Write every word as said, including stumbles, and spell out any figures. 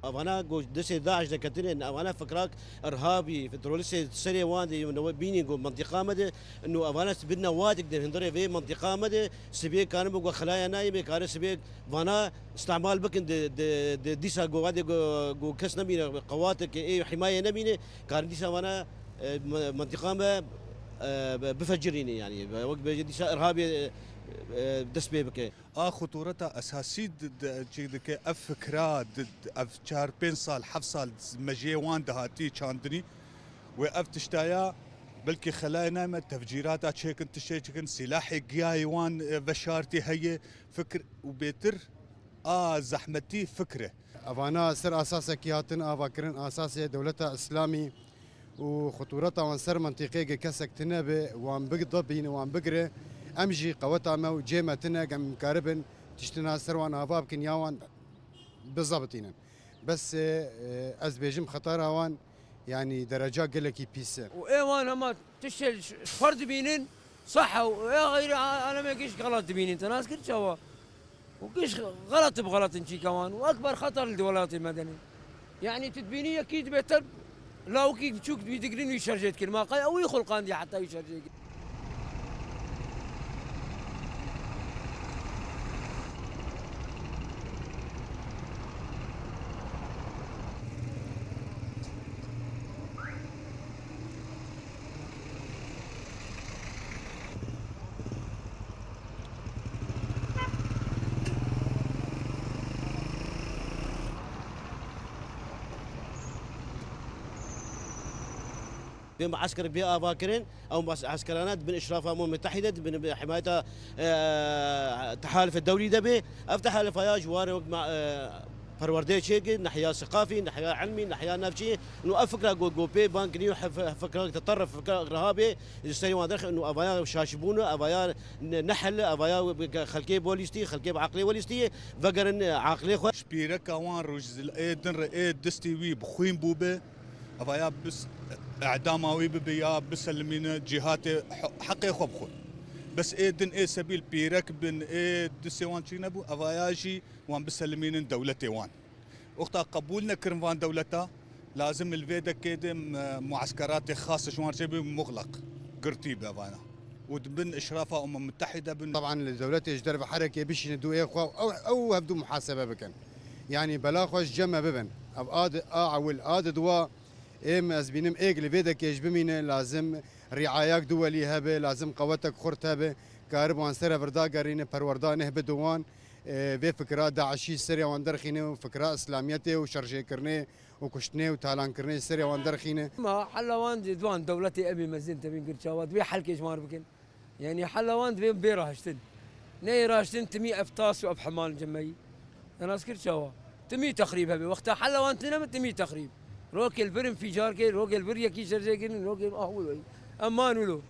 Evana ku destê DAIŞ de ketine, evana fikrak irhabî, terorîstê serê wan de, û bînî ku mentiqa me de, û evana bi newadik de hundirê vê mentiqa me de, sibê karin bi ku xelaya nayê, bê karin sibê vana îstîmal bikin, de, de, de dîsa ku vadê ku, ku kes nemîne, qewateke ê himaye nemîne, karin dîsa vana, e, me-, mentiqa me, e, bifecirîne, yanî, wek bêje dîsa irhabê, e, e, dest pê bike. A xutureta esasî di, di, çi dike, ev fikra di, di, ev çar pênc sal, heft sal mejiyê wan dihatî çandinî. Wê ev tiştaya belkî xelayê nayme, tevcîrata çêkin, tiştê çêkin, sîlahê giyayê wan, e, veşartî heye, fikir û bêtir a zehmetî fikir e. Evana ser asasekî hatin avakirin, asasê dewleta Îslamî û xutureta wan ser mentiqê, ge kesek tune be, wan bidibîne, wan bigire. Em jî qeweta me û cê me tune, em karibin tiştina ser wan ava bikin ya wan bizebitînin. Bes, e, ez bêjim xetara wan, yanî dereca gelekî pîs e. Û ê wan hema tiştê ji xwe dibînin, sah e û ê xeyrê a-, alemê giş xelat dibînin. Te nas kir çawa? û giş xelat bi xelat in çîka wan û ekber xeter li welatê me de ne. Yanî tu dibînî yekî dibe te lawikî biçûk wî digirin wî şerjê dikin. Ma qey ew wî xulqandiye heta wî şerjê kir. Vê muesker bê avakirin, ew mues-, mueskerane di bin îşrafa Umem Mutehîde, di bin himayeta, e, tehalifê dewlî de bê. Ev tehalifaya ji warê wek ma-, e, perwerdeyê çêkir, nehiya siqafî, nehiya ilmî, nehiya nefsî. Û ev fikra ku, ku pê bang kirî, hef-, fikra teterrif, fikra irhabê, ji serê wan derxe, û evaya şaşibûn, evaya ne-, nehil, evaya xelkê bolîstî, xelkê bi aqlê welîstî, vegerin aqlê xwe. Ji pîreka wan roj zil-, ê din re ê distî wî bi xwîn bûbe, evaya bis-, edama wî bibe ya biselimîne cîhatê he-, heqê xwe bixwe. Bes ê din ê sebîl pîrek bin, ê distê wan çî nebû, evaya jî wan biselimînin dewletê wan. Wexta qebûl nekirin van dewleta, lazim li vê dekê de, m-, mueskeratê xas ji wan çêbe muxleq, girtî be vana. Û di bin îşrafa Umem Mutehîde bin. Teban li dewletê ji derve herekê bişîne dû ê xwe, ew, ew hevdû muhasebe bikin. Yanî bela xwe ji cem me bibin. Ev a di, a ewil, a di dua, êm ez bînim êk li vê dekê ji bimîne, lazim riayak duwelî hebe, lazim qewetek xurt hebe, karib wan ser ev dagerîne, perwerda neh bide wan. E, vê fikra DAIŞî serê wan derxîne û fikra Îslamiyetê û şerjêkirinê û kuştinê û talankirinê serê wan derxîne. Ma hela wan di wan dewletê em ê mezin tevîn kir çawa, divê helkê ji wan bikin. Yanî hela wan divê bê rahiştin. Neyê rahiştin timî ev tas û ev hemal cemeyî. Te nas kir çawa? Timî texrîb hebe. Wexta hela wan tune be timî texrîb. Rokê li vir infîcar kir, rokê li vir yekî şerjê kirin, rokê ah wilo. Eman wilo.